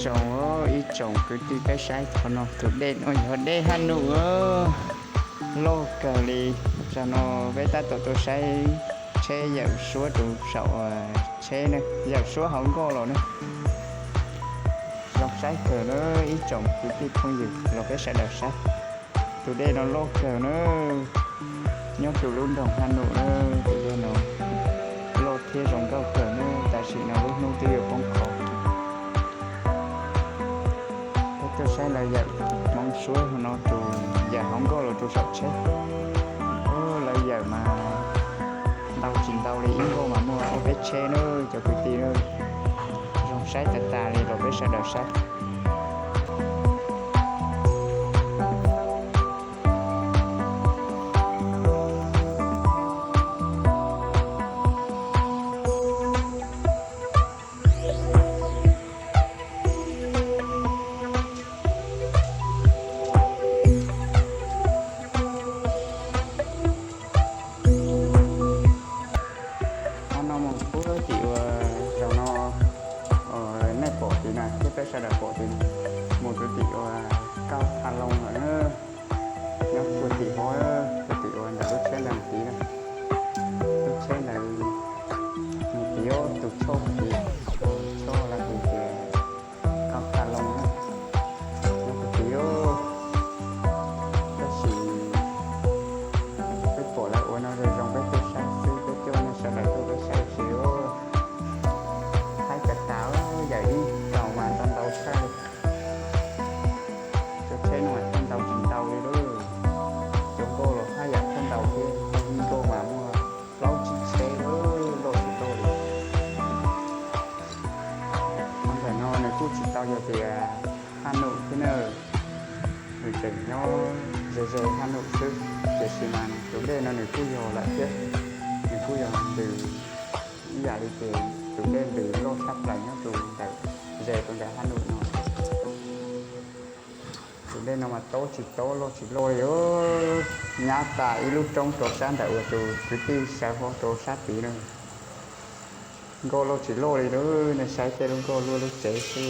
Tsoom, ib tsoom kwv tij peb saib qhov no, tus dej no yog dej Haj Num, loj kawg li. Zaum no peb tab tom tuaj saib tsheb yawm suab rau saum, tsheb ne yawm suab hauv nkoj los ne. Zoo saib kawg na ib tsoom kwv tij phooj ywg los peb sawv daws saib. Tus dej no loj kawg na, nyob rau lub nroog Haj Num na. Tus dej no loj thiab zoo nkauj kawg na, tam sim no lub hnub twb yuav poob qho. Peb tuaj saib lawv yawm Hmoob suab no rau, yawm hauv nkoj los rau saum tsheb. Lawv yawm mas ntau tsis ntau li, ib nkoj mas muaj ob peb tsheb na cov kwv tij. Zoo saib tas tas li los peb sawv daws saib. Qhov no mus puag tim uas zaum no nej pom tim na thiab peb sawv daws pom tim na, mus rau tim uas Kauj Tha Loo lawm na. Nyob puag tim hov, puag tim uas ntawm lub tsheb ntawd mus tid na. Lub tsheb ntawd mus tid, tus choj tid, choj lawv hu tias Kauj Tha Loo na. Nyob puag tid, tab sis peb pom lawv ua no zoo zoo peb tuaj saib xwb, peb coj nej sawv daws tuaj peb saib ua si. Haib tas tas, yawm ib tsoom mas ntau ntau tshaj li. Cov tsheb no mas thaj ntau tsis ntau li lauj. Cov nkoj los haj yam thaj ntau thiab, ib nkoj mas muaj plaub tsib tsheb loj tsis loj li. Qhov ntawm no nws kuj tsis tau yog tias Haj Num thiab na, nws tseem nyob ze ze Haj Num xwb, tiam sis mas tus dej no nws kuj yog lawm thiab, nws kuj yog ntws ib yam li ces tus dej ntws loj tshaj plaws nyob rau ntawm, ze rau ntawm Haj Num no. Tus dej no mas tob tsis tob loj tsis loj li, nyab tas ib lub roob rau sab ntawm uas tus kwv tij sawv hauv rau sab tid na. Nkoj loj tsis loj li lauj, nej saib tej lub nkoj luaj lub tsev xwb.